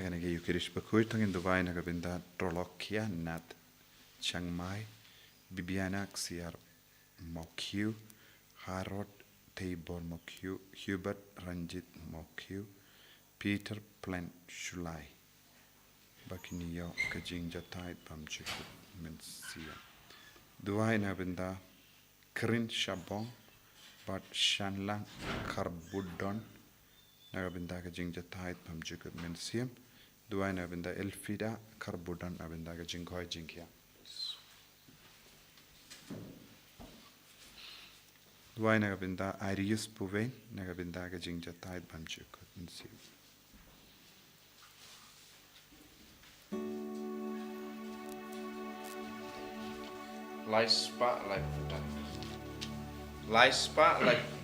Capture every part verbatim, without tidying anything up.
Kane ka Eucharist bakhuid, to ngin duwai na ka bynta Trolokia Nat Changmai, Bibiana Ksiar Mokhiu, Harod Teibor Mokhiu, Hubert Ranjit Mokhiu, Peter Plen Shulai. Ba kin ïoh ka jingjahthait bymjukut mynsiem. Duwai na ka bynta Krin Shabong bad Shanlang Karbudon na ka bynta ka jingjahthait bymjukut mynsiem. Duwai na ka bynta Elfida Karbudon na ka bynta ka jingkhoi jingkhiah. Duwai na ka bynta Arius Puweng na ka bynta ka jingjahthait bymjukut mynsiem. Lai spah lai phew. Lai spah lai phew.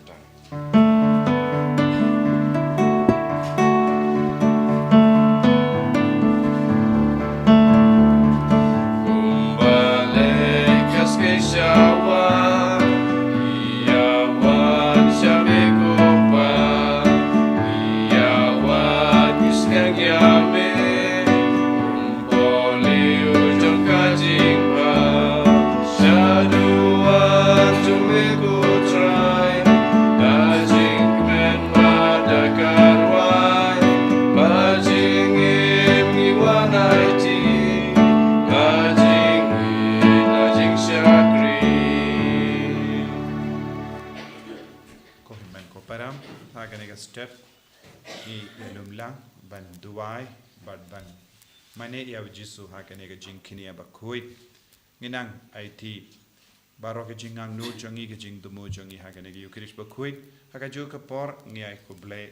Ko hynmen ko para, ha kane ka step ngi ïalum lang ban duwai bad ban mane ïa u Jisu ha kane ka jingkñia bakhuid. Ngi nang aiti baroh ka jingangnud jong ngi, ka jingthmu jong ngi ha kane ka Eucharist bakhuid. Ha kajuh ka por ngi ai khublei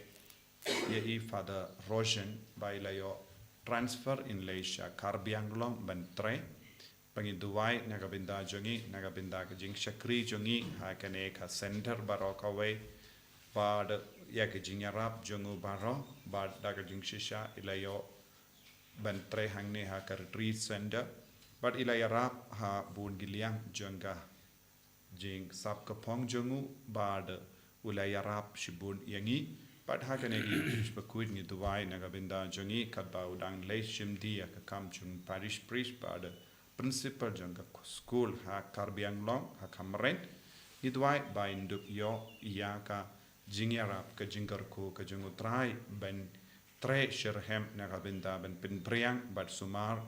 ïa i Father Roshan ba i la ïoh transfer, in leit sha Karbi Anglong ban trei. Ba ngi duwai na ka bynta jong i, na ka bynta ka jingshakri jong i ha kane ka center baroh kawei, bad ïa ka jingïarap jong u baroh, bad da ka jingshisha i la ïoh ban trei hangne ha ka retreat center, bad i la ïarap ha bun ki liang jong ka jingsap ka phong jong u, bad u la ïarap shibun ïa ngi. Bad ha kane ka Eucharist bakhuid ngi duwai na ka bynta jong i katba u dang leit shim die ïa ka kam jong parish priest bad principal jong ka school ha Karbi Anglong, ha Kham Maret. Ngi duwai ba in dup ïoh ïa ka jingïarap, ka jingkyrkhu ka jong u Trai ban trei shitrhem na ka bynta ban pynpriang bad sumar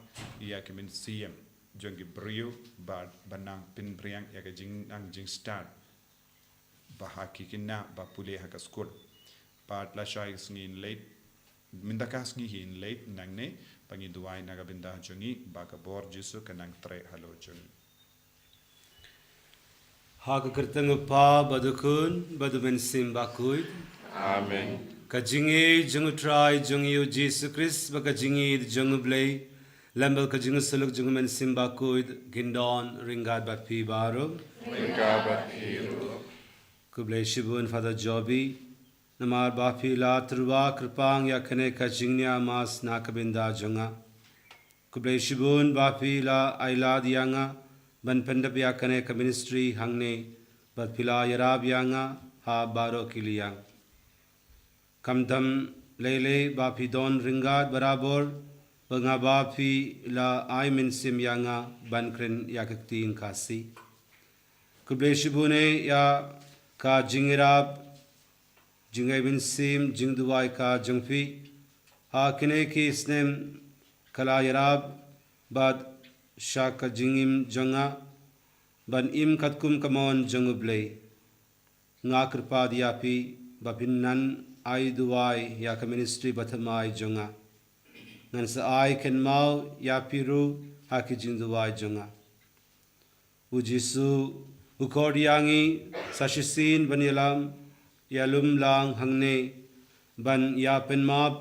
ïa ki mynsiem jong ki briew bad ban nang pynpriang ïa ka jingnang jingstad ba ha ki khynnah ba pule ha ka skul. Bad lashai ka sngi in leit, mynta ka sngi hi in leit nangne, ba ngi duwai na ka bynta jong i ba ka bor Jisu ka nang trei halor jong i. Ha ka kyrteng u Kpa bad u Khun bad u Mynsiem Bakhuid. Amen. Ka jingïeit jong u Trai jong i u Jisu Khrist bad ka jingïeit jong u Blei lem bad ka jingsuluk jong u Mynsiem Bakhuid kin don ryngkat bad phi baroh. Ryngkat bad phi ruh. Khublei shibun Father Jobi, namar ba phi la tyrwa kyrpang ïa kane ka jingnia mass na ka bynta jong nga. Khublei shibun ba phi la ailad ïa nga ban pyndep ïa kane ka ministry hangne, bad phi la ïarap ïa nga ha baroh ki liang. Khamtam lei lei ba phi don ryngkat barabor, bad nga ba phi la ai mynsiem ïa nga ban kren ïa ka ktien Khasi. Khublei shibun eh ïa ka jingïarap, jingai mynsiem, jingduwai ka jong phi. Ha kine ki snem ka la ïarap bad sha ka jingim jong nga ban im katkum ka mon jong u Blei. Nga kyrpad ïa phi ba phin nang ai duwai ïa ka ministry bathymmai jong nga. Ngan sa ai kynmaw ïa phi ruh ha ki jingduwai jong nga. U Jisu u khot ïa ngi sa shisien ban ïalam, ïalum lang hangne, ban ïa pynmap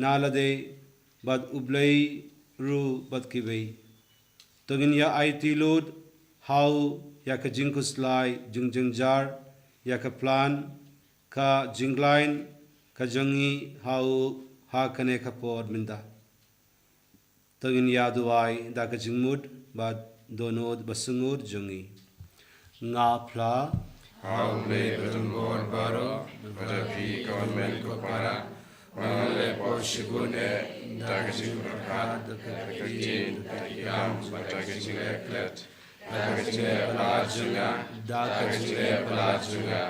na lade bad u Blei ruh bad kiwei. To ngin ïa aiti lut ha u ïa ka jingkhuslai, jingjynjar, ïa ka plan, ka jingkhlaiñ ka jong ngi ha u ha kane ka por mynta. To ngin ïa duwai da ka jingmut bad dohnud basngur jong ngi. Nga phla ha u Blei Bathymmai baroh, bad ha phi ko hynmen ko para, Ba ngan leh por shibun eh da ka jingpyrkhat, da ka ktien, da ka kam bad da ka jingleh klet, da ka jingleh palat jong nga, da ka jingleh palat jong nga,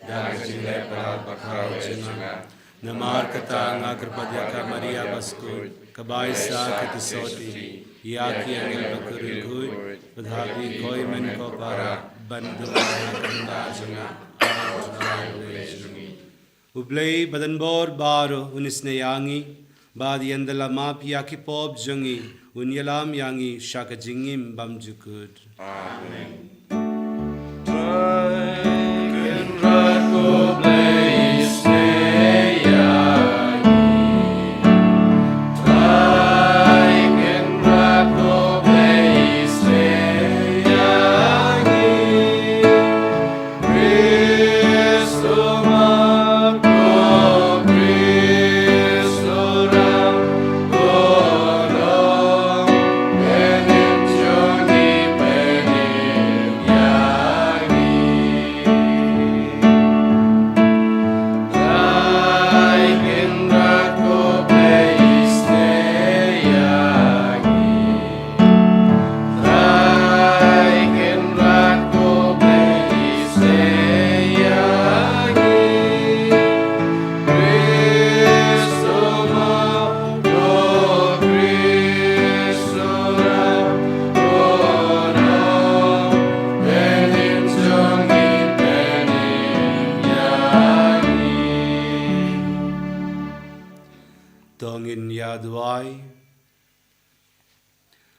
da ka jingleh palat bakhraw jong nga. Namar kata nga kyrpad ïa ka Maria Baskut, kaba ai sa ka ksoti ïa ki angel bakhuid, bad ha phi ko hynmen ko para, ban duh ïa ka bynta jong nga ha U Trai U Blei jong ngi. U Blei badonbor baroh un isynei ïa ngi, bad ïa un da la map ïa ki pop jong ngi, un ïalam ïa ngi sha ka jingim bymjukut. Amen. Trai Kynrad ko Blei, isynei ïa ngi. Trai Kynrad ko Blei, isynei ïa ngi. To ngin ïa duwai.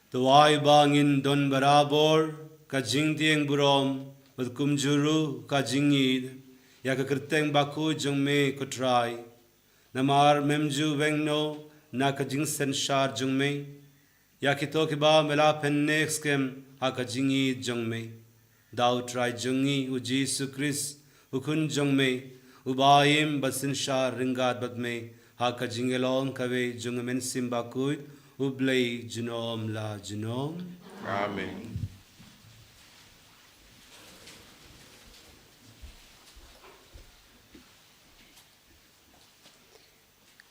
To ai ba ngin don barabor ka jingtieng burom, bad kumjuh ruh ka jingïeid ïa ka kyrteng bakhuid jong me ko Trai. Namar mem ju weng noh na ka jingsynshar jong me ïa kito kiba me la pynïaid skhem ha ka jingïeid jong me. Da U Trai jong ngi U Jisu Khrist, U Khun jong me, uba im bad synshar ryngkat bad me ha ka jingïalong kawei jong U Mynsiem Bakhuid, U Blei junom la junom. Amen.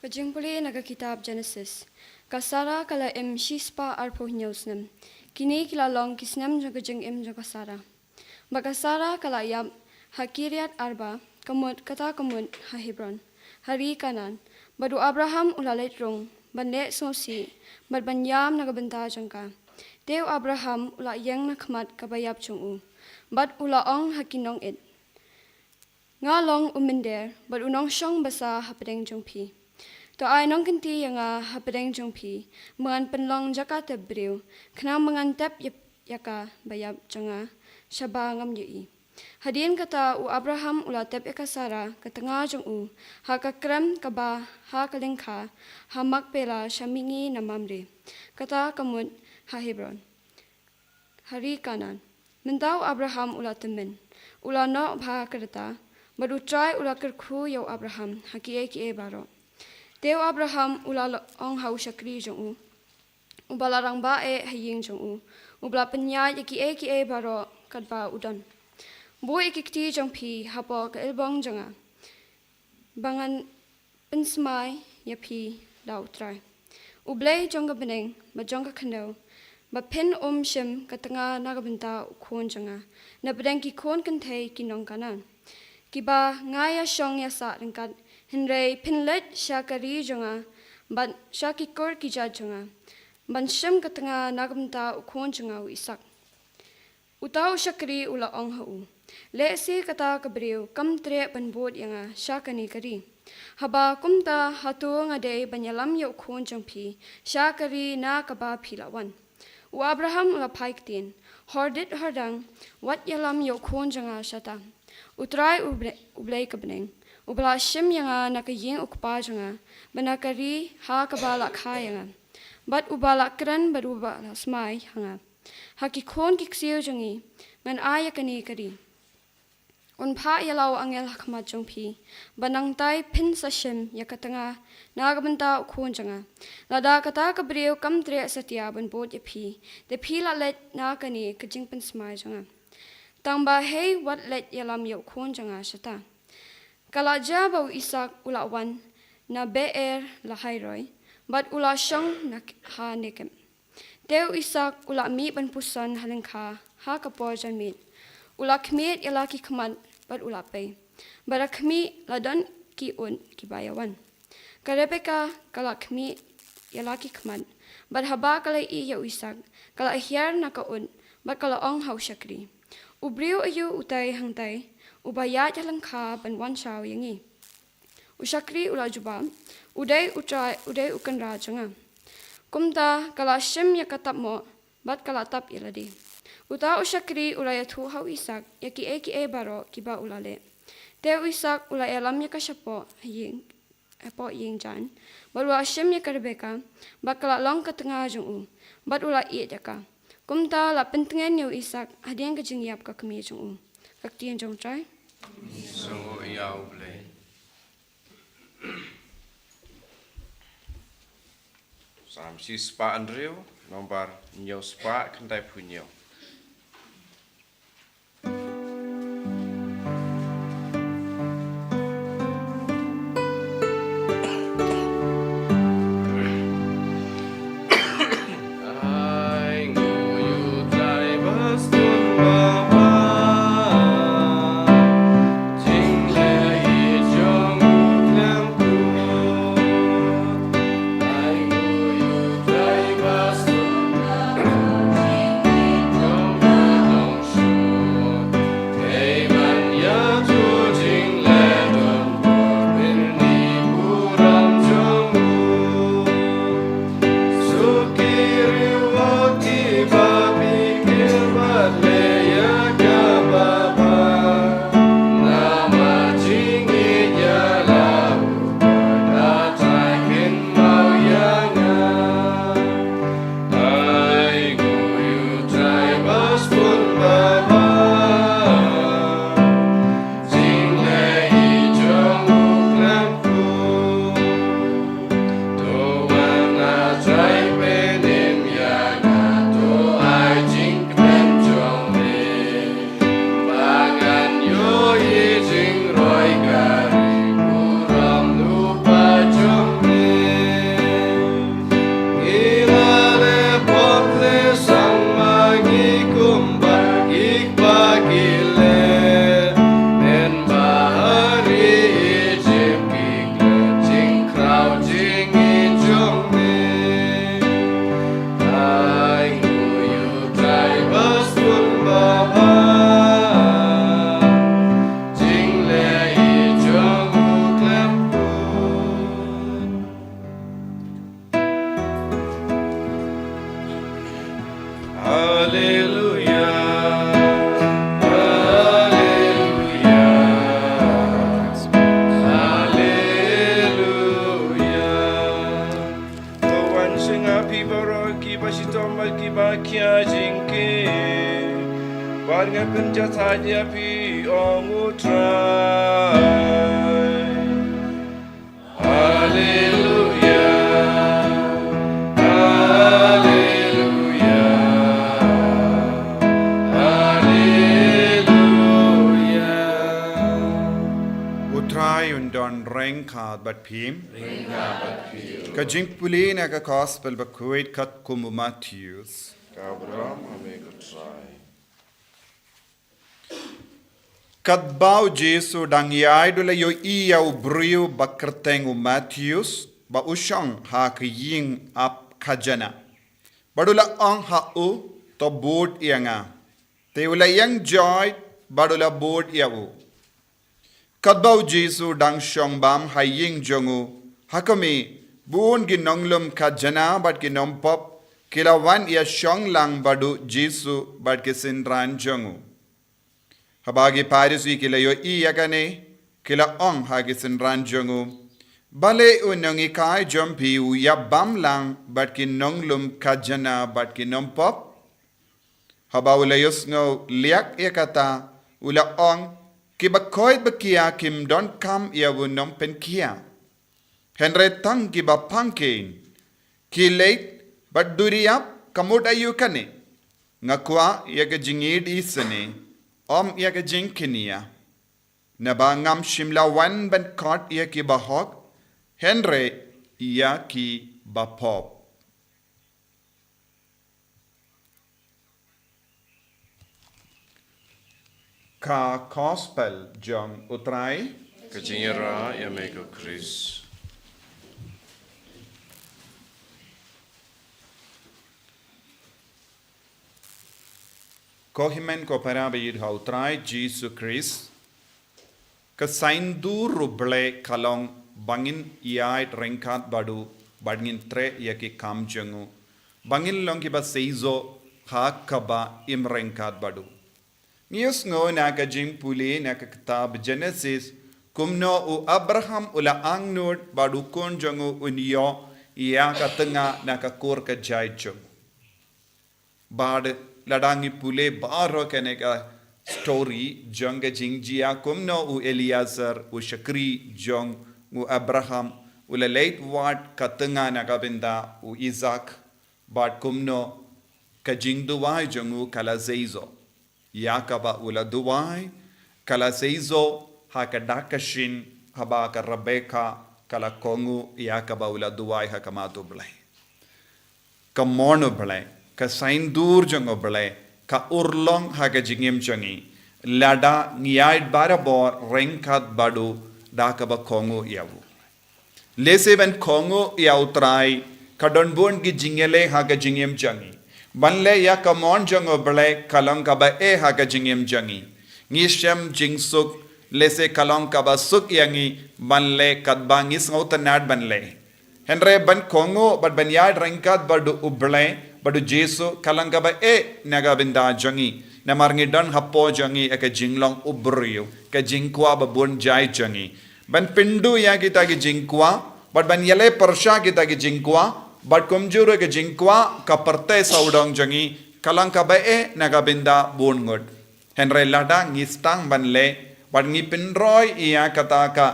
Ka jingpule na ka kitab Genesis. Ka Sara ka la im shispah arphew hynñiew snem. Kine ki la long ki snem jong ka jingim jong ka Sara. Bad ka Sara ka la ïap ha Kiriath Arba, ka mut kata ka mut ha Hebron, ha ri Kanaan. Bad u Abraham u la leit rung ban leh sngewsih bad ban ïam na ka bynta jong ka. Te u Abraham u la ïeng na khmat kaba ïap jong u, bad u la ong ha ki nongïeit, Nga long u mynder bad u nongshong basa hapdeng jong phi. To ai nongkynti ïa nga hapdeng jong phi, ba ngan pynlong jaka tep briew, khnang ba ngan tep ïa, ïa kaba ïap jong nga, shaba ngam ïohi. Hadien kata u Abraham u la tep ïa ka Sara ka tnga jong u ha ka krem kaba ha ka lyngkha ha Makpela sha mihngi na Mamre, kata ka mut ha Hebron, ha ri Kanaan. Mynta u Abraham u la tymmen, u la noh bha ka rta, bad U Trai u la kyrkhu ïa u Abraham ha kiei kiei baroh. Te u Abraham u la ong ha u shakri jong u, uba la rangbah eh ha ïing jong u, uba la pynïaid ïa kiei kiei baroh katba u don, Buh ïa ki kti jong phi hapoh ka ilbong jong nga, ba ngan pynsmai ïa phi da U Trai, U Blei jong ka bneng bad jong ka khyndew, ba phin ym shim ka tnga na ka bynta u khun jong nga napdeng ki khun kynthei ki nong Kanaan, kiba nga ïashong ïasah ryngkat, hynrei phin leit sha ka ri jong nga bad sha ki kur ki jait jong nga, ban shim ka tnga na ka bynta u khun jong nga u Isaak. Uta u shakri u la ong ha u, Lehse kata ka briew kam treh ban bud ïa nga sha kane ka ri. Haba kumta, hato nga dei ban ïalam ïa u khun jong phi sha ka ri na kaba phi la wan? U Abraham u la phai ktien, Hordit hordang, wat ïalam ïa u khun jong nga shata. U Trai U Blei, U Blei ka bneng, uba la shim ïa nga na ka ïing u kpa jong nga, bad na ka ri ha kaba la kha ïa nga, bad uba la kren bad uba la smai ha nga, ha ki khun ki ksiew jong ngi, ngan ai ïa kane ka ri. Un phah ïa la u angel ha khmat jong phi, ba nangtai phin sa shim ïa ka tnga na ka bynta u khun jong nga. Lada kata ka briew kam treh satia ban bud ïa phi, te phi la leit na kane ka jingpynsmai jong nga. Tang ba hei wat leit ïalam ïa u khun jong nga shata. Ka la jia ba u Isaak u la wan na Beer Lahai-roi, bad u la shong na ha Nekem. Te u Isaak u la mih ban puson ha lyngkha ha ka por janmiet. U la khmih ïa la ki khmat bad u la pei. Bad ha khmih la don ki ut kiba ïawan. Ka Rebeka ka la khmih ïa la ki khmat. Bad haba ka la ïohi ïa u Isaak, ka la hiar na ka ut, bad ka la ong ha u shakri, "U briew aïu utai hangtai, uba ïaid ha lyngkha ban wan shaw ïa ngi?" U shakri u la jubab, "U dei u trai, u dei u kynrad jong nga." Kumta ka la shim ïa ka tapmoh, bad ka la tap ïa lade. Uta u shakri u la ïathuh ha u Isaak ïa kiei kiei baroh kiba u la leh. Te u Isaak u la ïalam ïa ka shapoh ha ïing, hapoh ïing Jan, bad u la shim ïa ka Rebeka, bad ka la long ka tnga jong u, bad u la ïeit ïa ka. Kumta la pyntngen ïa u Isaak hadien ka jingïap ka kmie jong u. Ka ktien jong u Trai. Sngewbha ïa u Blei. Salm shispah hynriew, nombar hynñiew spah khyndai phew hynñiew. Haleluya, haleluya, haleluya. To wan sha nga phi baroh kiba shitom bad kiba khia jingkit, bad ngan pynjahthait ïa phi, ong u Trai. Haleluya, haleluya, haleluya. U Trai un don ryngkat bad phi. Ryngkat bad phi. Ka jingpule na ka Gospel bakhuid katkum u Mathaios. Ka burom ha me ko Trai. Katba u Jisu dang ïaid u la ïohi ïa u briew ba kyrteng u Mathaios, ba u shong ha ka ïing ap khajana. Bad u la ong ha u, to bud ïa nga. Te u la ïeng joit bad u la bud ïa u. Katba u Jisu dang shong bam ha ïing jong u, ha khmih, bun ki nonglum khajana bad ki nongpop ki la wan ïashong lang bad u Jisu bad ki synran jong u. Haba ki Pharisi ki la ïohi ïa kane, ki la ong ha ki synran jong u, balei u nonghikai jong phi u ïap bam lang bad ki nonglum khajana bad ki nongpop? Haba u la ïohsngew liak ïa kata, u la ong, kiba koit ba khia kim donkam ïa u nongpynkhiah, hynrei tang kiba pang kein. Khie leit bad duriap, ka mut aïu kane? Nga kwah ïa ka jingïeit isynei, ym ïa ka jingkñia. Naba ngam shym la wan ban khot ïa kiba hok, Hynrei ïa ki bapop. Ka Gospel jong U Trai. Ka jingïarap ïa me ko Khrist. Ko hynmen ko para ba ïeit ha U Trai Jisu Khrist. Ka saiñdur U Blei ka long ba ngin ïaid ryngkat bad u, bad ngin treh ïa ki kam jong u, ba ngin long kiba seisoh ha kaba im ryngkat bad u. Ngi ïohsngew na ka jingpule na ka kitab Genesis, kumno u Abraham u la angnud bad u khun jong u un ïoh ïa ka tnga na ka kur ka jait jong u. Bad lada ngi pule baroh kane ka story jong ka jingjia kumno u Eliezer u shakri jong u Abraham u la leit wad ka tnga na ka bynta u Isaak, bad kumno ka jingduwai jong u ka la seisoh. Ïa kaba u la duwai ka la seisoh ha ka dak ka shin, haba ka Rebeka ka la kohnguh ïa kaba u la duwai ha khmat U Blei. Ka mon U Blei, ka saiñdur jong U Blei ka urlong ha ka jingim jong ngi, lada ngi ïaid barabor ryngkat bad u da kaba kohnguh ïa u. Lehse ban kohnguh ïa U Trai ka don bun ki jingïaleh ha ka jingim jong ngi. Ban leh ïa ka mon jong U Blei ka long kaba eh ha ka jingim jong ngi. Ngi shem jingsuk, lehse ka long kaba suk ïa ngi ban leh katba ngi sngewtynnad ban leh. Hynrei ban kohnguh bad ban ïaid ryngkat bad U Blei, bad U Jisu ka long kaba eh na ka bynta jong ngi. Namar ngi don hapoh jong ngi ïa ka jinglong u briew, ka jingkwah ba bun jait jong ngi. Ban pynduh ïa kita ki jingkwah, bad ban ïaleh pyrshah kita ki jingkwah, bad kumjuh ruh ka jingkwah ka pyrthei sawdong jong ngi, ka long kaba eh na ka bynta bun ngut. Hynrei lada ngi sdang ban leh, bad ngi pynroi ïa kata ka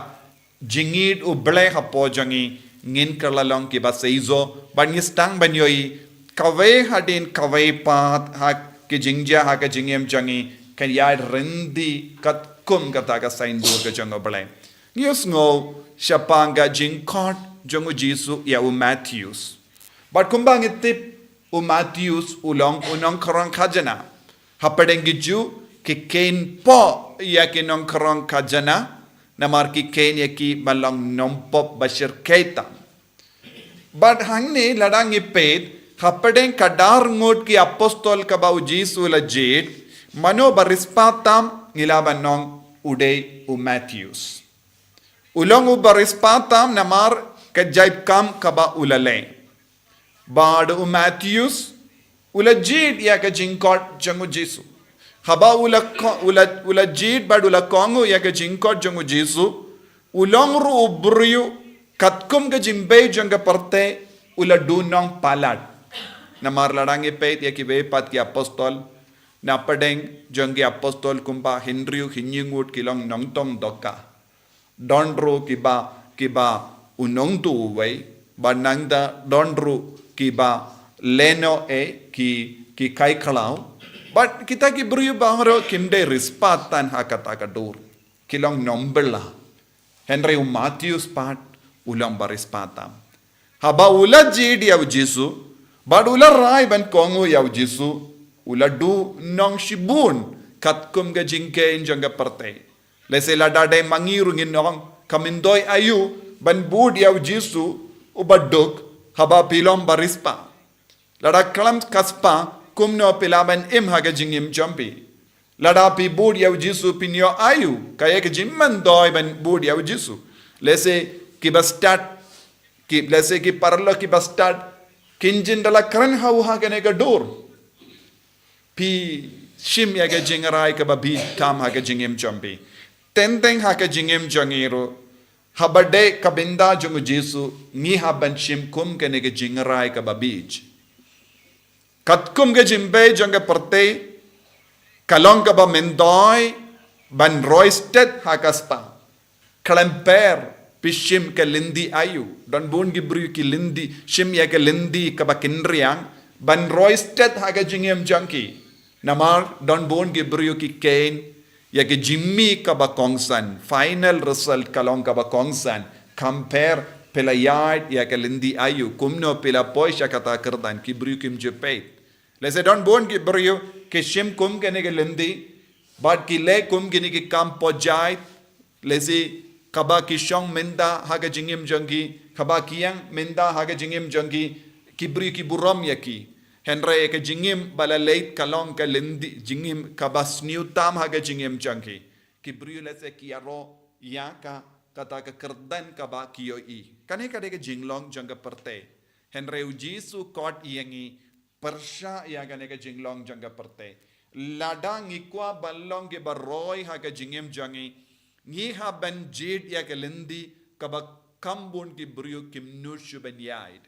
jingïeit U Blei hapoh jong ngi, ngin kylla long kiba seisoh, bad ngi sdang ban ïohi kawei hadien kawei pat ha ki jingjia ha ka jingim jong ngi, kan ïaid ryndih katkum kata ka saiñdur ka jong U Blei. Ngi ïohsngew shaphang ka jingkhot jong U Jisu ïa u Matheus. Bad kumba ngi tip, u Matheus u long u nongkhrong khajna. Hapdeng ki Jiw ki kheiñ poh ïa ki nongkhrong khajna, namar ki kheiñ ïa ki ba long nongpop ba shyrkhei tam. Bad hangne lada ngi peit, hapdeng ka dar ngut ki apostol kaba U Jisu u la jied, mano ba riewspah tam? Ngi lah ban ong u dei u Matheus. U long uba riewspah tam namar ka jait kam kaba u la leh. Bad u Matheus u la jied ïa ka jingkhot jong U Jisu. Haba u la ko-, u la, u la jied bad u la kohnguh ïa ka jingkhot jong U Jisu, u long ruh u briew katkum ka jingbei jong ka pyrthei, u la duh nongpalat. Namar lada ngi peit ïa kiwei pat ki apostol, na pdeng jong ki apostol kumba hynriew hynñiew ngut ki long nongtong dohkha. Don ruh kiba, kiba u nongduh uwei, bad nangta don ruh kiba lehnoh eh ki, ki kai khlaw. Bad kita ki briew baroh kim dei riewspah tan ha kata ka dur. Ki long nongbylla. Hynrei u Matheus pat u long ba riewspah tam. Haba u la jied ïa U Jisu, bad u la rai ban kohnguh ïa U Jisu, u la duh nong shibun katkum ka jingkheiñ jong ka pyrthei. Lehse lada dei ma ngi ruh ngin ong, ka myntoi aïu ban bud ïa U Jisu uba duk, haba phi long ba riewspah. Lada khlem ka spah, kumno phi lah ban im ha ka jingim jong phi? Lada phi bud ïa U Jisu phin ïoh aïu? Kaei ka jingmyntoi ban bud ïa U Jisu? Lehse kiba stad, ki, lehse ki paralok kiba stad kin jin da la kren ha u ha kane ka dur. Phi shim ïa ka jingrai kaba bieit tam ha ka jingim jong phi. Teng teng ha ka jingim jong ngi ruh, haba dei ka bynta jong U Jisu, ngi hap ban shim kum kane ka jingrai kaba bieit. Katkum ka jingbei jong ka pyrthei, ka long kaba myntoi ban roi stet ha ka spah. Khlem pher, phi shim ka lynti aïu? Don bun ki briew ki lynti, shim ïa ka lynti kaba kynriang ban roi stet ha ka jingim jong ki. Namar don bun ki briew ki kheiñ ïa ka jingmih kaba kongsan, final result ka long kaba kongsan, khlem pher Phi la ïaid ïa ka lynti aïu, kumno phi la poi sha kata ka kyrdan, ki briew kim ju peit. Lehse don bun ki briew ki shim kum kane ka lynti, bad ki leh kum kine ki kam pyrshah, lehse kaba ki shong mynta ha ka jingim jong ki, kaba ki ïeng mynta ha ka jingim jong ki, ki briew ki burom ïa ki. Hynrei ka jingim ba la leit ka long ka lynti jingim kaba sniew tam ha ka jingim jong ki. Ki briew lehse ki ïaroh ïa ka, kata ka kyrdan kaba ki ïohi. Kane ka dei ka jinglong jong ka pyrthei. Hynrei U Jisu u khot ïa ngi pyrshah ïa kane ka jinglong jong ka pyrthei. Lada ngi kwah ban long kiba roi ha ka jingim jong ngi, ngi hap ban jied ïa ka lynti kaba kam bun ki briew kim nud shuh ban ïaid.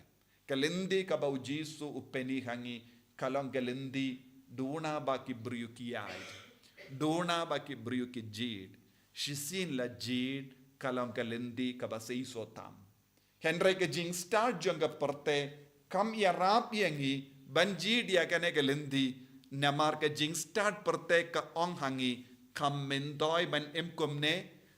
Ka lynti kaba U Jisu u pyni ha ngi ka long ka lynti duna ba ki briew ki ïaid, duna ba ki briew ki jied. Shisien la jied ka long ka lynti kaba seisoh tam. Hynrei ka jingstad jong ka pyrthei kam ïarap ïa ngi ban jied ïa kane ka lynti, namar ka jingstad pyrthei ka ong ha ngi, kam myntoi ban im kumne,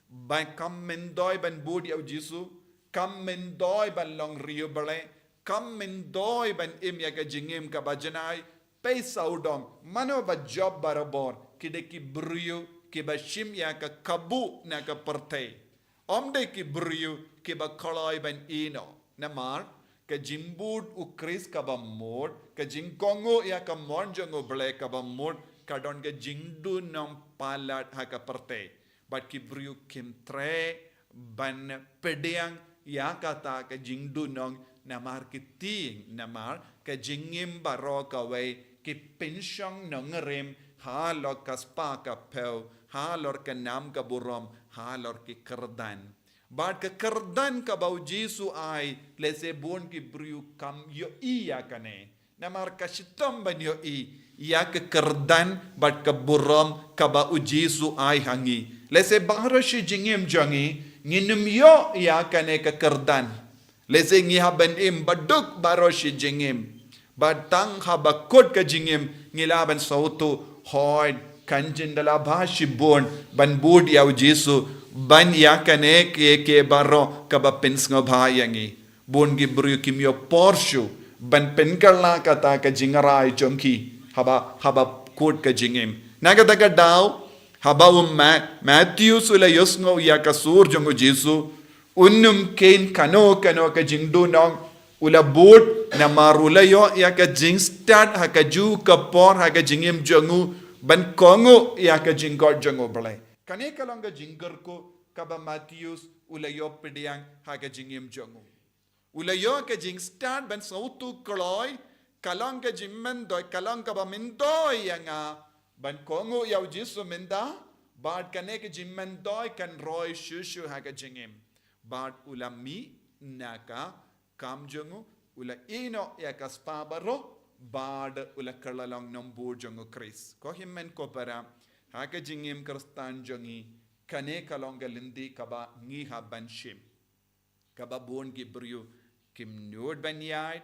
ba kam myntoi ban bud ïa U Jisu, kam myntoi ban long riewblei, kam myntoi ban im ïa ka jingim kaba janai. Pei sawdong, mano ba jop barabor, ki dei ki briew kiba shim ïa ka kabu na ka pyrthei. Ym dei ki briew kiba kloi ban ïehnoh. Namar ka jingbud U Khrist kaba mut, ka jingkohnguh ïa ka mon jong U Blei kaba mut, ka don ka jingduhnong palat ha ka pyrthei. Bad ki briew kim treh ban pdiang ïa kata ka jingduhnong, namar ki tieng, namar ka jingim baroh kawei ki pynshong nongrim halor ka spah ka phew, halor ka nam ka burom, halor ki kyrdan. Bad ka kyrdan kaba U Jisu ai, lehse bun ki briew kam ïohi ïa kane. Namar ka shitom ban ïohi ïa ka kyrdan bad ka burom kaba U Jisu ai ha ngi. Lehse baroh shi jingim jong ngi, ngin ym ïoh ïa kane ka kyrdan. Lehse ngi hap ban im baduk baroh shi jingim. Bad tang haba kut ka jingim, ngi lah ban sngewthuh, hooid, kan jin da lah bha shibun ban bud ïa U Jisu, ban ïa kane kiei kiei baroh kaba pynsngewbha ïa ngi. Bun ki briew kim ïoh por shuh ban pynkylla kata ka jingrai jong ki haba, haba kut ka jingim. Na kata ka daw, haba u Ma-, Matheus u la ïohsngew ïa ka sur jong U Jisu, un ym kheiñ kano kano ka jingduhnong, u la bud, namar u la ïoh ïa ka jingstad ha kajuh ka por ha ka jingim jong u ban kohnguh ïa ka jingkhot jong U Blei. Kane ka long ka jingkyrkhu kaba Matheus u la ïoh pdiang ha ka jingim jong u. U la ïoh ka jingstad ban sngewthuh kloi, ka long ka jingmyntoi, ka long kaba myntoi ïa nga ban kohnguh ïa U Jisu mynta, bad kane ka jingmyntoi kan roi shuh shuh ha ka jingim. Bad u la mih na ka kam jong u, u la ïehnoh ïa ka spah baroh, bad u la kylla long nongbud jong U Khrist. Ko hynmen ko para, ha ka jingim Khristan jong ngi, kane ka long ka lynti kaba ngi hap ban shim. Kaba bun ki briew kim nud ban ïaid,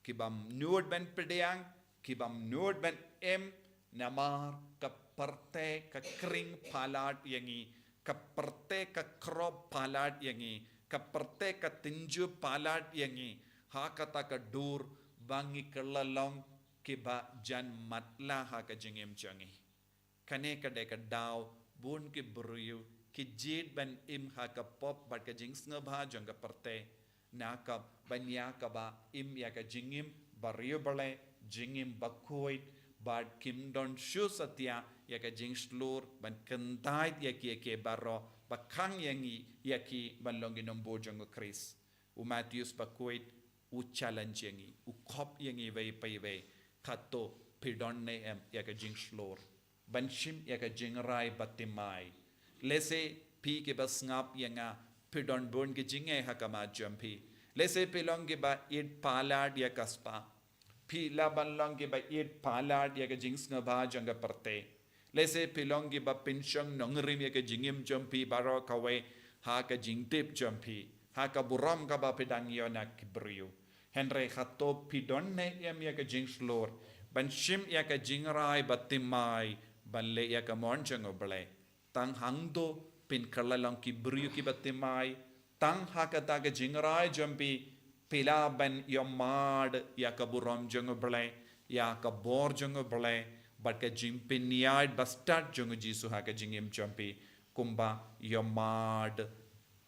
kibym nud ban pdiang, kibym nud ban im, namar ka pyrthei ka khring palat ïa ngi, ka pyrthei ka khroh palat ïa ngi, ka pyrthei ka tynjuh palat ïa ngi ha kata ka dur ba ngi kylla long kiba jan matlah ha ka jingim jong ngi. Kane ka dei ka daw bun ki briew ki jied ban im ha ka pop bad ka jingsngewbha jong ka pyrthei, na ka ban ïa kaba im ïa ka jingim ba riewblei, jingim ba khuid, bad kim don shuh satia ïa ka jingshlur ban kyntait ïa ki, ïa ki baroh, ba khang ïa ngi, ïa ki ban long ki nongbud jong U Khrist. U Matheus ba khuid u challenge ïa ngi, u khop ïa ngi iwei pa iwei. Kato, phi don ne em ïa ka jingshlur ban shim ïa ka jingrai ba thymmai? Lehse phi kiba sngap ïa nga, phi don bun ki jingeh ha khmat jong phi. Lehse phi long kiba ïeit palat ïa ka spah. Phi lah ban long kiba ïeit palat ïa ka jingsngewbha jong ka pyrthei. Lehse phi long kiba pynshong nongrim ïa ka jingim jong phi baroh kawei ha ka jingtip jong phi, ha ka burom kaba phi dang ïoh na ki briew. Hynrei kato, phi don ne em ïa ka jingshlur ban shim ïa ka jingrai ba thymmai, ban leh ïa ka mon jong U Blei? Tang hangto phin kylla long ki briew kiba thymmai, Tang ha kata ka jingrai jong phi, phi lah ban ïohmad ïa ka burom jong U Blei, ïa ka bor jong U Blei, bad ka jingpynïaid bastad jong U Jisu ha ka jingim jong phi, kumba ïohmad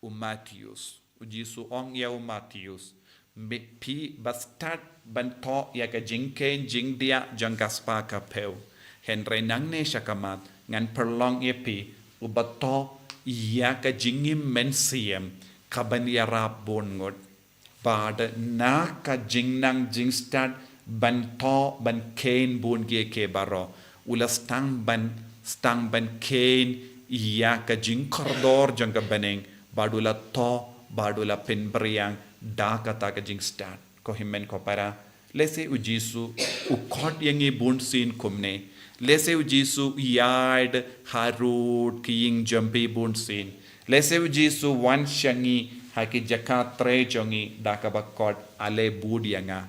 u Matheus. U Jisu ong ïa u Matheus, "Me, phi bastad ban thoh ïa ka jingkheiñ jingdiah jong ka spah ka phew. Hynrei nangne sha khmat ngan pynlong ïa phi uba thoh ïa ka jingim mynsiem kaban ïarap bun ngut." Bad na ka jingnang jingstad ban thoh ban kheiñ bun kiei kiei baroh, u la sdang ban, sdang ban kheiñ ïa ka jingkordor jong ka bneng, bad u la thoh, bad u la pynbriang da kata ka jingstad. Ko hynmen ko para, lehse U Jisu u khot ïa ngi bunsien kumne. Lehse U Jisu u ïaid harud ki ïing jong phi bunsien. Lehse U Jisu u wan sha ngi ha ki jaka trei jong ngi da kaba khot, "Ale bud ïa nga."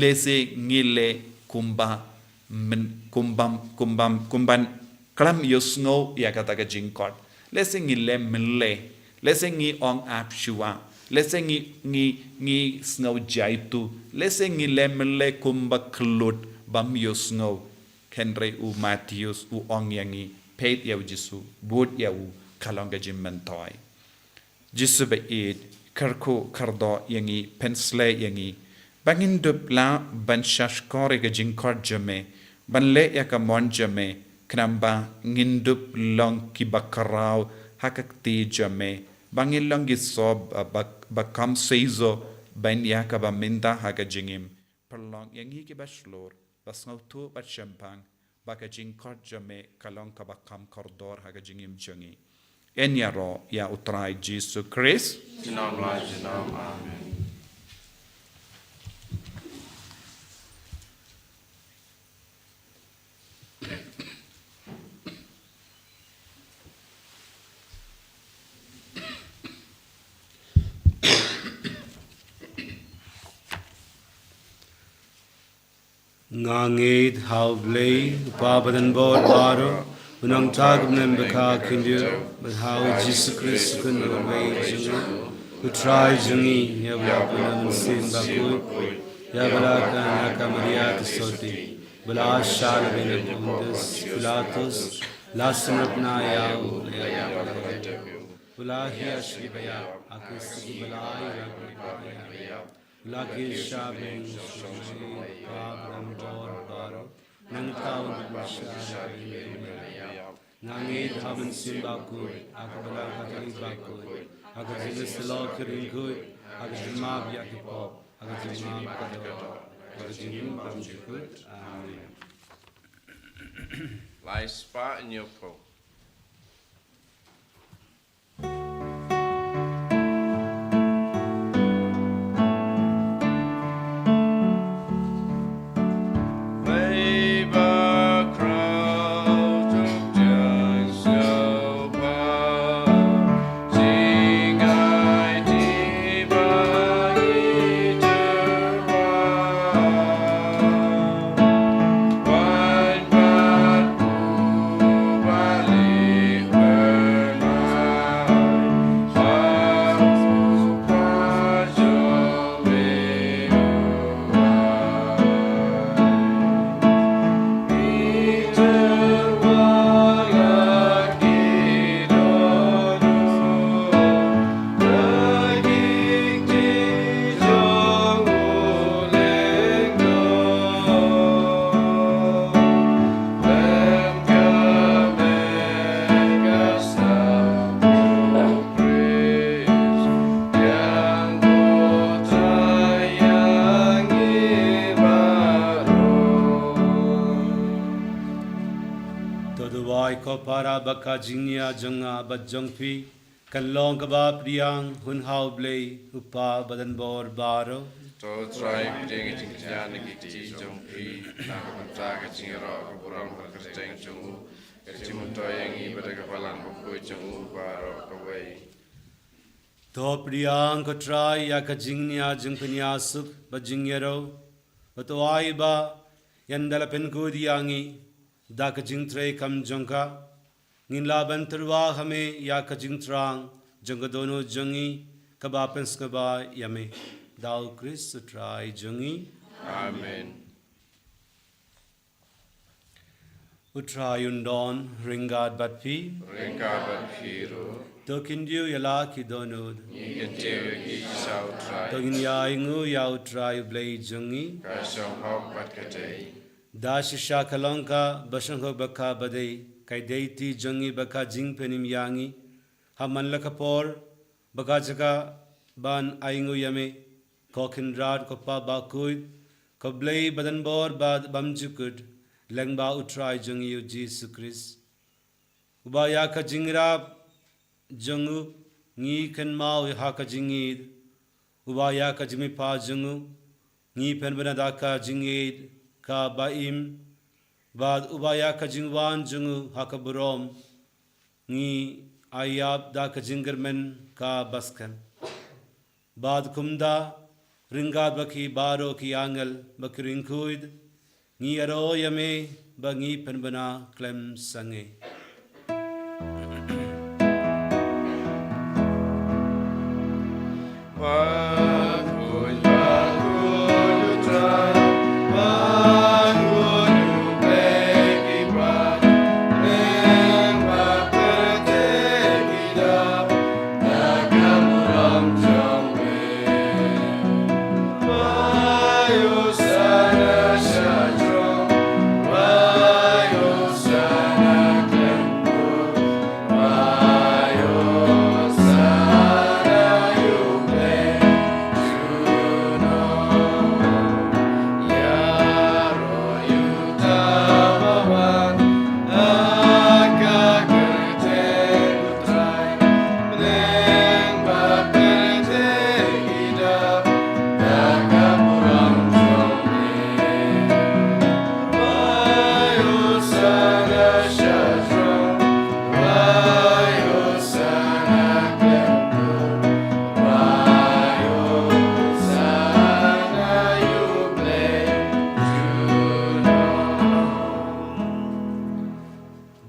Lehse ngi leh kumba men, kumbam, kumbam, kumban khlem ïohsngew ïa kata ka jingkhot. Lehse ngi leh mynlei. Lehse ngi ong ap shuwa. Lehse ngi, ngi, ngi sngew jaitu. Lehse ngi leh mynlei kumba khlut bym ïohsngew. Hynrei u Matheus u ong ïa ngi, peit ïa U Jisu, bud ïa u, ka long ka jingmyntoi. Jisu ba ïeit, kyrkhu kyrdoh ïa ngi, pynsleh ïa ngi ba ngin dup lah ban shahshkor ïa ka jingkhot jong me, ban leh ïa ka mon jong me, khnang ba ngin dup long kiba khraw ha ka kti jong me, ba ngin long ki soh ba, ba, ba kham seisoh ban ïa kaba mynta ha ka jingim. Pynlong ïa ngi kiba shlur ba sngewthuh bad shemphang ba ka jingkhot jong me ka long kaba kham kordor ha ka jingim jong ngi. Yn ïaroh ïa U Trai Jisu Khrist. Junom la junom. Amen. Nga ngeit ha U Blei, U Kpa badonbor baroh, U Nongthaw Khyndai, bad ha U Jisu Khrist, U Khun uwei jong ngi, U Trai jong ngi, ïa uba don ha U Mynsiem Bakhuid, ïa uba la kynduh da ka Maria ka Sotti, ba la shah lyngba u Pontius Pilatus, la sngap na ïa u, la ïap, la ïap, u la hiar sha ki baïap, ha ka sngi ba lai u la pynlong ïa u. U la kiew sha bneng, sha U Kpa badonbor baroh, nangta un pynshai ïa ki ba ïap. Nga ngeit ha U Mynsiem Bakhuid, ha ka balang Katholik bakhuid, ha ka jingïasyllok ki riewkhuid, ha ka jingmap ïa ki pop, ha ka jingmap kaba doh, ha ka jingim bymjukut. Amen. Lai spah hynñiew phew. To duwai ko para ba ka jingïa jong nga bad jong phi kan long kaba pdiang hun ha U Blei U Kpa badonbor baroh. To Trai pdiang ïa ka jingkñia na ki kti jong phi, na ka bynta ka jingïaroh ka burom ka kyrteng jong u, ka jingmyntoi ïa ngi bad ka Balang Bakhuid jong u baroh kawei. To pdiang ko Trai ïa ka jingkñia jingpynïasuk bad jingïaroh, bad to ai ba ynda la pynkhuid ïa ngi da ka jingtrei kam jong ka, ngin lah ban tyrwa ha me ïa ka jingthrang jong ka dohnud jong ngi, kaba pynsngewbha ïa me da u Khrist u Trai jong ngi. Amen. U Trai un don ryngkat bad phi. Ryngkat bad phi ruh. To khyndiat ïa la ki dohnud. Ngi kyntiew ïa ki sha u Trai. To ngin ïa ainguh ïa u Trai u Blei jong ngi. Ka shong hok bad ka dei. Da shisha ka long kaba shong hok bad kaba dei, ka dei ti jong ngi bad ka jingpynim ïa ngi. Ha man la ka por, bad ka jaka ban ainguh ïa me, ko Kynrad, ko Kpa bakhuid, ko Blei badonbor bad bymjukut, lyngba u Trai jong ngi u Jisu Khrist. Uba ïa ka jingïarap jong u ngi kynmaw ha ka jingïeid, uba ïa ka jingmihpat jong u ngi pynbna da ka jingïeid kaba im, bad uba ïa ka jingwan jong u ha ka burom ngi ïap da ka jingkyrmen kaba skhem. Bad kumta, ryngkat bad ki baroh ki angel bad ki riewkhuid, ngi ïaroh ïa me bad ngi pynbna khlem sangeh.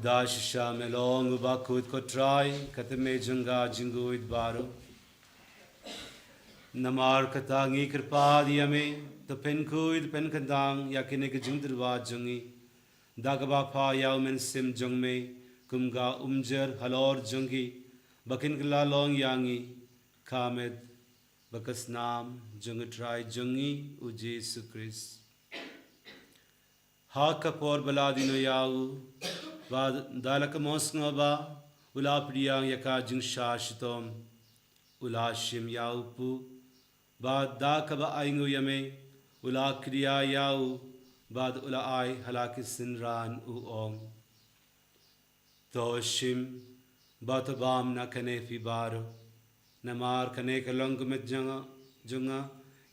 Da shisha me long uba khuid, ko Trai, ka tymmen jong ka jingkhuid baroh. Namar kata ngi kyrpad ïa me, to pynkhuid pynkhyndang ïa kine ki jingtyrwa jong ngi, da kaba phah ïa u Mynsiem jong me kum ka umjer halor jong ki, ba kin kylla long ïa ngi ka met bad ka snam jong u Trai jong ngi u Jisu Khrist. Ha ka por ba la die noh ïa u, bad da la ka mon sngewbha u la pdiang ïa ka jingshah shitom, u la shim ïa u puh, bad da kaba ainguh ïa me u la khriat ïa u, bad u la ai ha la ki synran, u ong: To shim bad to bam na kane phi baroh, namar kane ka long ka met jong nga, jong nga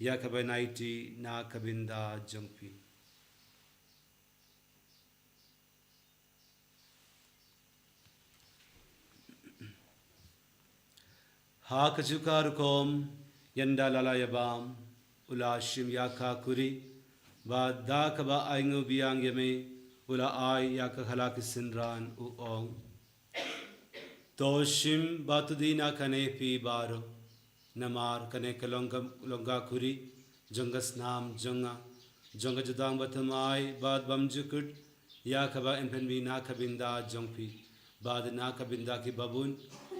ïa kaba ïaid na ka bynta jong phi. Ha kajuh ka rukom, ynda la la ïabam, u la shim ïa ka khuri, bad da kaba ainguh biang ïa me u la ai ïa ka ha la ki synran, u ong: To shim bad to die na kane phi baroh, namar kane ka long ka, long ka khuri jong ka snam jong nga, jong ka jutang bathymmai bad bymjukut, ïa kaba yn pynmih na ka bynta jong phi bad na ka bynta ki babun,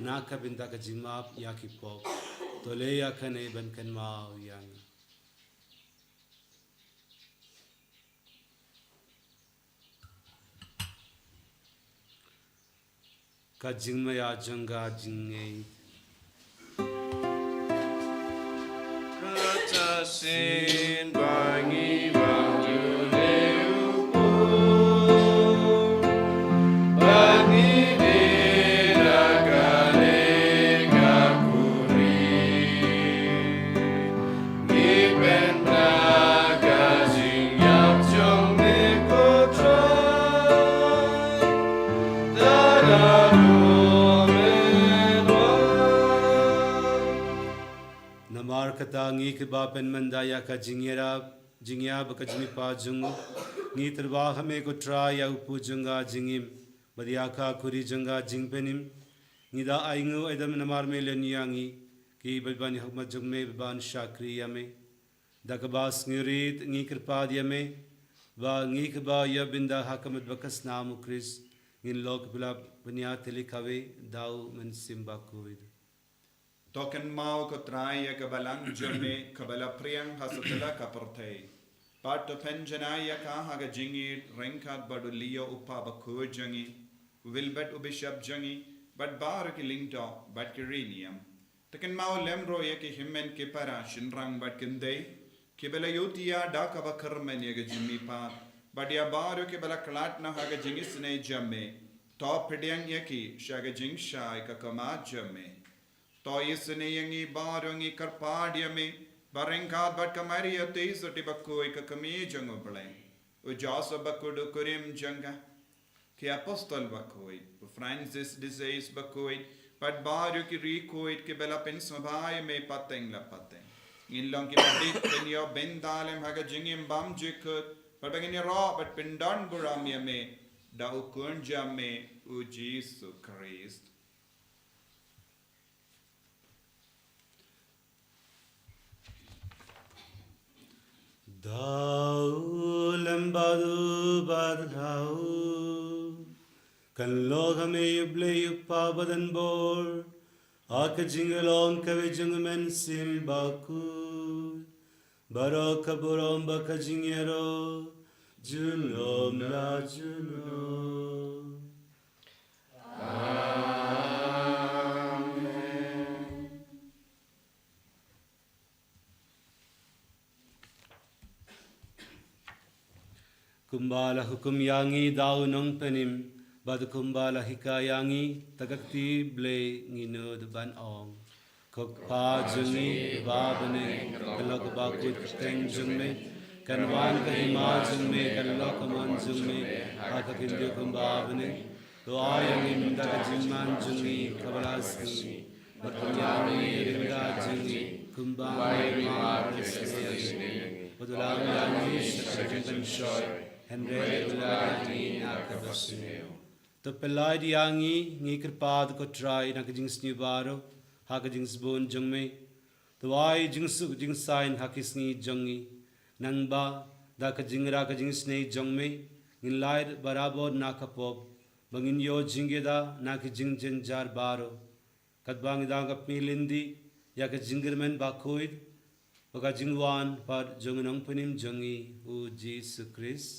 na ka bynta ka jingmap ïa ki pop. To leh ïa kane ban kynmaw ïa nga. Ka jingmaïa jong ka jingngeit. Kata shisien ba ngi wan ïa u Blei, ba ngi die na kane ka khuri. Ngi pynbna ka jingïap jong me, ko Trai, da naduh mynta. Namar kata ngi kiba pynmynta ïa ka jingïarap, jingïap bad ka jingmihpat jong u, ngi tyrwa ha me, ko Trai, ïa u puh jong ka jingim bad ïa ka khuri jong ka jingpynim. Ngi da ainguh aidam namar me leh ïa ngi Ki ba ban ïa hok ma jong me ba ban shakri ïa me. Da kaba sngewrit ngi kyrpad ïa me ba ngi kiba ïa bynda ha ka met bad ka snam u Khrist ngin long ki ba la pynïatylli kawei da u Mynsiem Bakhuid. To kynmaw ko Trai ïa ka balang jong me kaba la phriang ha satlak ka pyrthei. Bad to pynjanai ïa ka ha ka jingïeit ryngkat bad u Leo u Papa bakhuid jong ngi, u Wilbert u Bishop jong ngi, bad baroh ki lyngdoh bad ki riewniam. To kynmaw lem ruh ïa ki hynmen ki para shynrang bad kynthei kiba la ïohi ïa da kaba kyrmen ïa ka jingmihpat, bad ïa baroh kiba la khlad na ha ka jingisynei jong me. To pdiang ïa ki sha ka jingshai ka khmat jong me. To isynei ïa ngi baroh ngi kyrpad ïa me ba ryngkat bad ka Maria Theisotti bakhuid ka kmie jong u Blei, u Joseph bakhuid u kurim jong ka, ki apostol bakhuid, u Francis de Sales bakhuid, bad baroh ki riewkhuid kiba la pynsngewbha ïa me pateng la pateng. Ngin long kiba dik ban ïoh bynta lem ha ka jingim bymjukut, bad ba ngin ïaroh bad pyndon burom ïa me da u Khun jong me u Jisu Khrist. Da u lem bad u bad ha u. Kan long ha me u Blei u Kpa badan bor, ha ka jinglong kawei jong u Mynsiem Bakhuid, baroh ka burom bad ka jingïaroh junom la junom. Amen. Kumba la hukum ïa ngi da u Nongpynim, bad kumba la hikai ïa ngi da ka kti Blei, ngi nud ban ong: Ko Kpa jong ngi ba ha bneng, kan long kaba kut ka kyrteng jong me, kan wan ka hima jong me, kan long ka mon jong me ha ka khyndiat kumba ha bneng. To ai ïa ngi mynta ka jingman jong ngi kaba la sngi, bad to ïa ngi ïa ka jong ngi kumba ngi ai ïa ki ba la sngi ïa ngi, bad to lam ïa ngi sha ka jingpynshoi, hynrei to pynlait ïa ngi na kaba sniew. To pynlait ïa ngi, ngi kyrpad ko Trai, na ka jingsniew baroh ha ka jingsbun jong me. To ai jingsuk jingsaiñ ha ki sngi jong ngi, nangba da ka jingïarap ka jingisynei jong me ngin lait barabor na ka pop, ba ngin ïoh jingïada na ki jingjynjar baroh, katba ngi dang ïa ka pynlynti ïa ka jingkyrmen bakhuid bad ka jingwan pat jong u Nongpynim jong ngi u Jisu Khrist.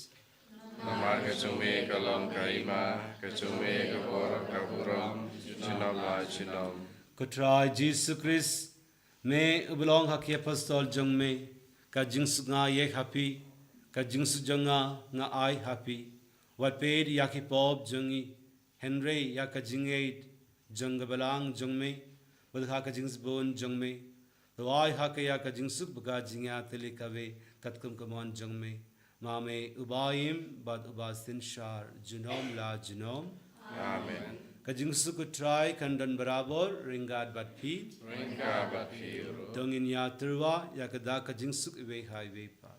Namar ka jong me ka long ka hima, ka jong me ka bor, ka burom junom la junom. Ko Trai Jisu Khrist, me uba la ong ha ki apostol jong me: Ka jingsuk nga ïa ha phi, ka jingsuk jong nga nga ai ha phi. Wat peit ïa ki pop jong ngi, hynrei ïa ka jingïeit jong ka balang jong me, bad ha ka jingsbun jong me to ai ha ka ïa ka jingsuk bad ka jingïatylli kawei katkum ka mon jong me. Ma me uba im bad uba synshar junom la junom. Amen. Ka jingsuk u Trai kan don barabor ryngkat bad phi. Ryngkat bad phi ruh. To ngin ïatyrwa ïa ka da ka jingsuk iwei ha iwei pat.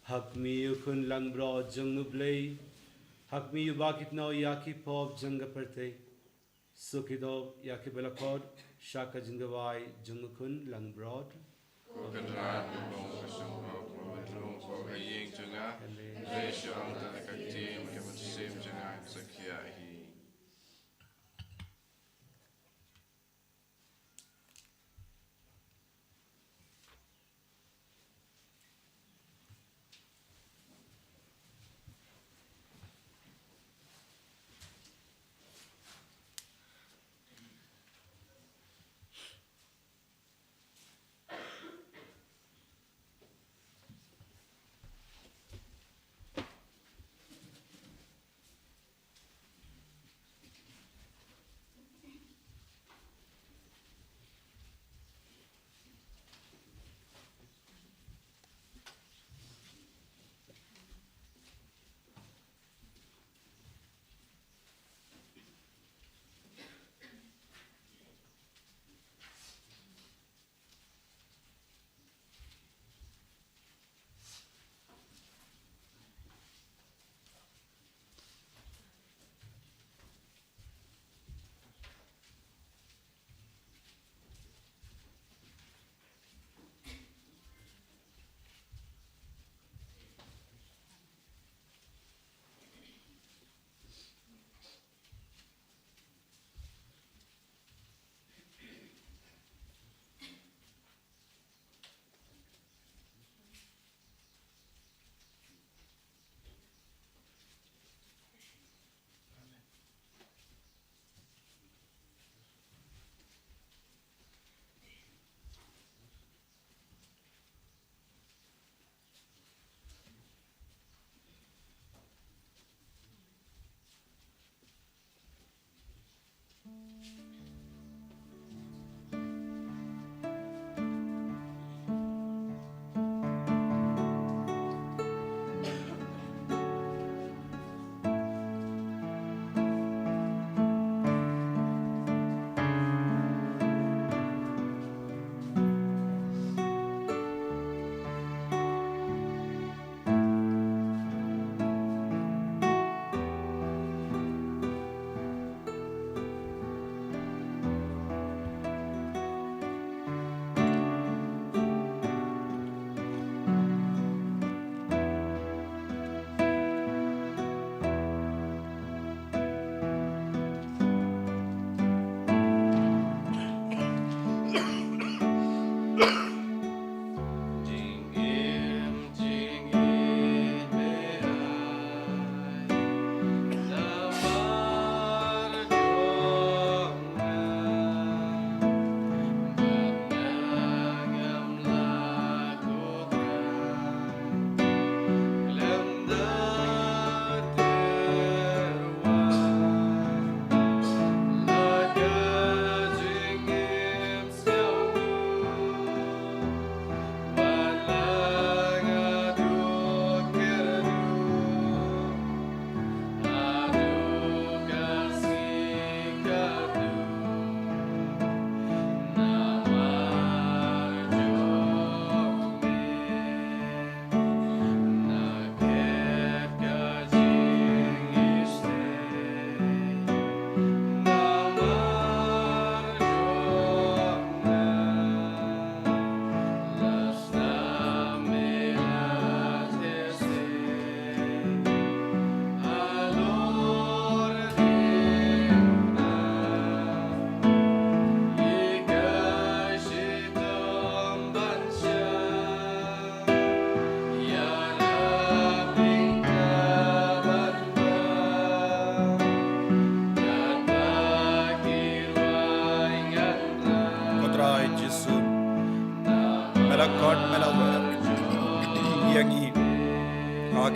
Ha khmih u Khun langbrot jong u Blei, ha khmih u ba kit noh ïa ki pop jong ka pyrthei. Suk ïa ki ba la khot sha ka jingduwai jong u Khun langbrot. Ko Kynrad, ka ïing jong nga, hynrei shu ong tang ka ktien, ka mynsiem jong nga kan sa khia hi.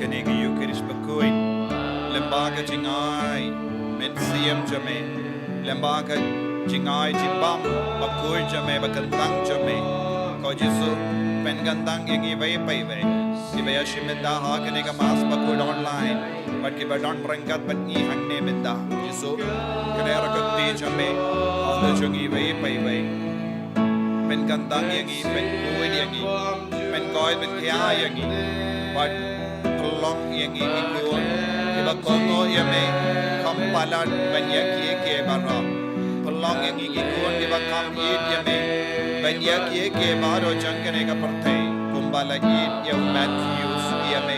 Kane ka Eucharist bakhuid lyngba ka jingai mynsiem jong me, lyngba ka jingai jingbam bakhuid jong me, ba kyntang jong me. Ko Jisu, pynkyntang ïa ngi iwei pa iwei kiba ïashim mynta ha kane ka Mass bakhuid online, bad kiba don ryngkat bad ngi hangne mynta. Jisu, ka dei ka kti jong me halor jong ngi iwei pa iwei. Pynkyntang ïa ngi, pynkhuid ïa ngi, pynkoit pynkhiah ïa ngi. Bad pynlong ïa ngi ki khun kiba kohnguh ïa me, kham palat ban ïa kiei kiei baroh. Pynlong ïa ngi ki khun kiba kham ïeit ïa me, ban ïa kiei kiei baroh jong kane ka pyrthei, kumba la ïeit ïa u Matthew ïa me.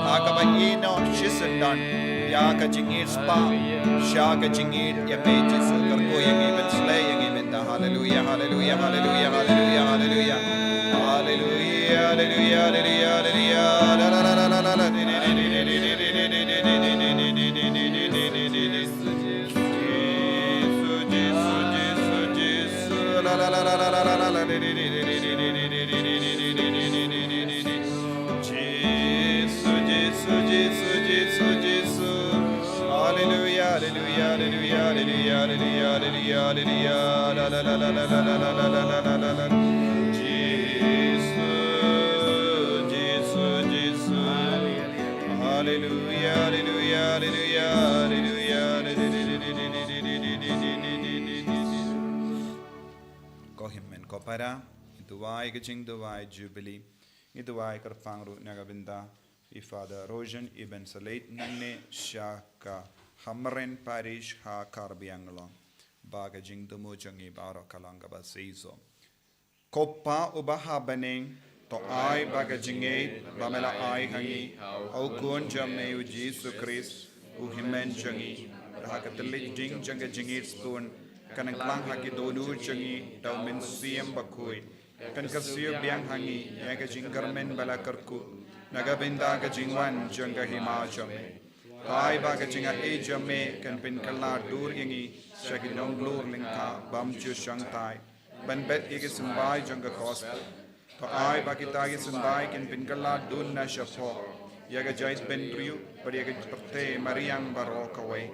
Ha kaba ïehnoh shisyndon ïa ka jingïeit spah sha ka jingïeit ïa me, Jisu. Kyrkhu ïa ngi, pynshlei ïa ngi mynta. Haleluia, haleluia, haleluia, haleluia, haleluia. Haleluia, haleluia, haleluia, haleluia. La, la, la, la, la, la. Jisu, Jisu, Jisu, Jisu. La, la, la, la, la, la, la, la. Jisu, Jisu, Jisu, Jisu, Jisu. Haleluia, haleluia, haleluia, haleluia, haleluia, haleluia, haleluia. La, la, la, la. Jisu, Jisu, Jisu. Haleluia, haleluia, haleluia, haleluia. Ko hynmen ko para, ngi duwai ka jingduwai Jubilee. Ngi duwai kyrpang ruh na ka bynta i Father Rojan, i ban sa leit nangne sha ka Hamren Parish ha Karbi Anglong, ba ka jingthmu jong ngi baroh ka long kaba shisha. Ko Pa uba ha bneng, to ai ba ka jingngeit ba me la ai ha ngi ha u Khun jong me u Jisu Khrist, u hynmen jong ngi, bad ha ka thylliej ding jong ka jingngeit sbun, kan nang klang ha ki dohnud jong ngi da u Mynsiem Bakhuid, kan kyrsiew biang ha ngi ïa ka jingkyrmen ba la kyrkhu na ka bynta ka jingwan jong ka Hima jong me. To ai ba ka jingaiei jong me kan pynkylla dur ïa ngi sha ki nonglor lyngkha bym ju shongthait ban bet ïa ki symbai jong ka Gospel. To ai ba kita ki symbai kin pynkylla duna shapoh ïa ka jaitbynriew bad ïa ka pyrthei mariang baroh kawei.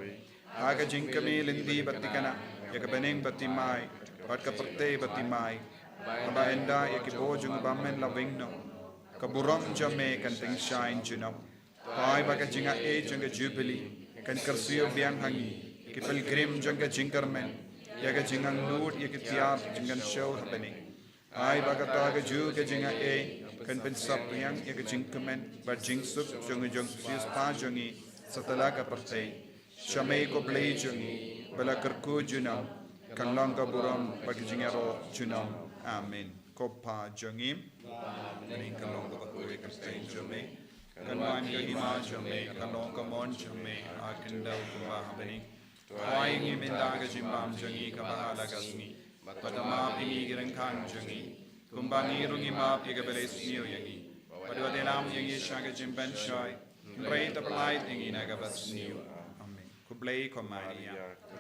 Ha ka jingkmie lynti bad thikna, ïa ka bneng bad thymmai bad ka pyrthei bad thymmai, haba ynda ïa ki bor jong u bymman la weng noh, ka burom jong me kan tyngshaiñ junom. To ai ba ka jingaiei jong ka Jubilee kan kyrsiew biang ha ngi, ki pilgrim jong ka jingkyrmen, ïa ka jingangnud ïa ki tiar jingkynshew ha bneng. Ai ba kata kajuh ka jingaiei kan pynsaphriang ïa ka jingkmen bad jingsuk jong u Jisu Khrist jong ngi satlak ka pyrthei. Sha me ko Blei jong ngi, ba la kyrkhu junom, kan long ka burom bad ka jingïaroh junom. Amen. Ko Pa jong ngi, ha bneng, kan long kaba khuid ka kyrteng jong me, kan wan ka hima jong me, kan long ka mon jong me ha khyndew kumba ha bneng. To ai ïa ngi mynta ka jingbam jong ngi kaba ha la ka sngi, bad to map ïa ngi ki ryngkang jong ngi, kumba ngi ruh ngi map ïa kiba leh sniew ïa ngi. Bad wat ïalam ïa ngi sha ka jingpynshoi, hynrei to pyllait ïa ngi na kaba sniew. Amen. Khublei ko Maria,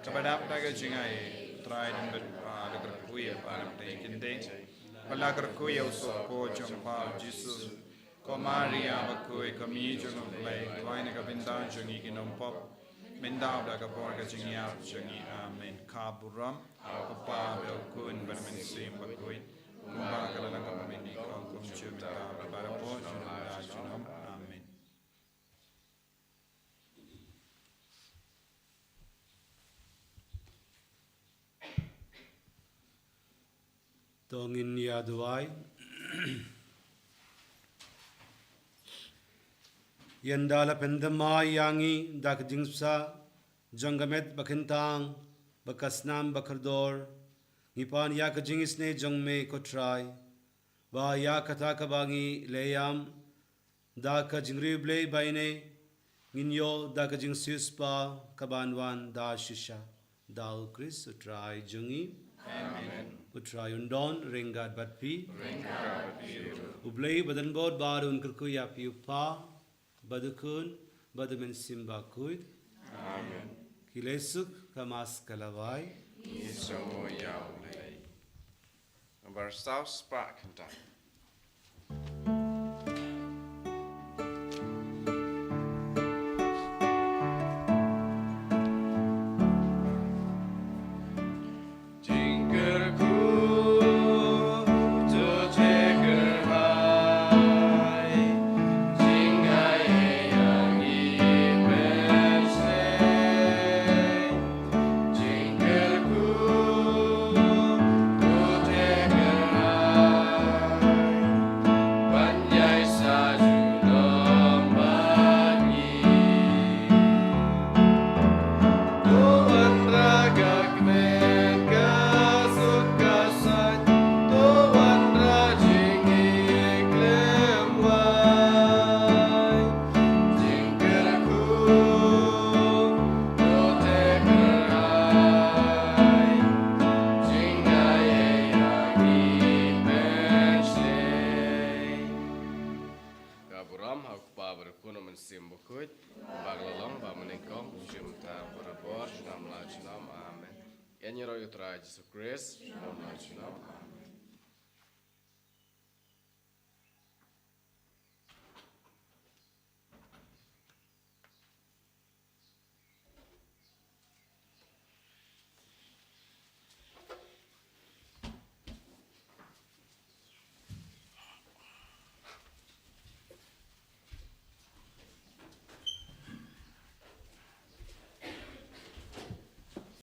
kaba dap da ka jingaiei, U Trai u don bad pha, la kyrkhu ïa pha na pdeng ki kynthei, bad la kyrkhu ïa u sohpop jong pha u Jisu. Ko Maria bakhuid, ko Kmie jong U Blei, duwai na ka bynta jong ngi ki nongpop, mynta bad ha ka por ka jingïap jong ngi. Amen. Ka burom ha u Kpa bad ha u Khun bad ha u Mynsiem Bakhuid, kumba ka la long ha mynnyngkong, kumjuh mynta bad barabor, junom la junom. Amen. To ngin ïa duwai. Ynda la pynthymmai ïa ngi da ka jingpynsah jong ka met ba khyntang bad ka snam ba kordor, ngi pan ïa ka jingisynei jong me ko Trai, ba ïa kata kaba ngi leh ïam da ka jingriewblei ba ine, ngin ïoh da ka jingsiewspah kaban wan da shisha. Da U Khrist U Trai jong ngi. Amen. U Trai un don ryngkat bad phi. Ryngkat bad phi ruh. U Blei badonbor baroh un kyrkhu ïa phi, U Kpa bad U Khun bad U Mynsiem Bakhuid. Amen. Ki leh suk, ka Mass ka la wai. Ngi sngewnguh ïa U Blei. Nambar saw spah khyndai. Ïaroh ïa u Trai Jisu Khrist.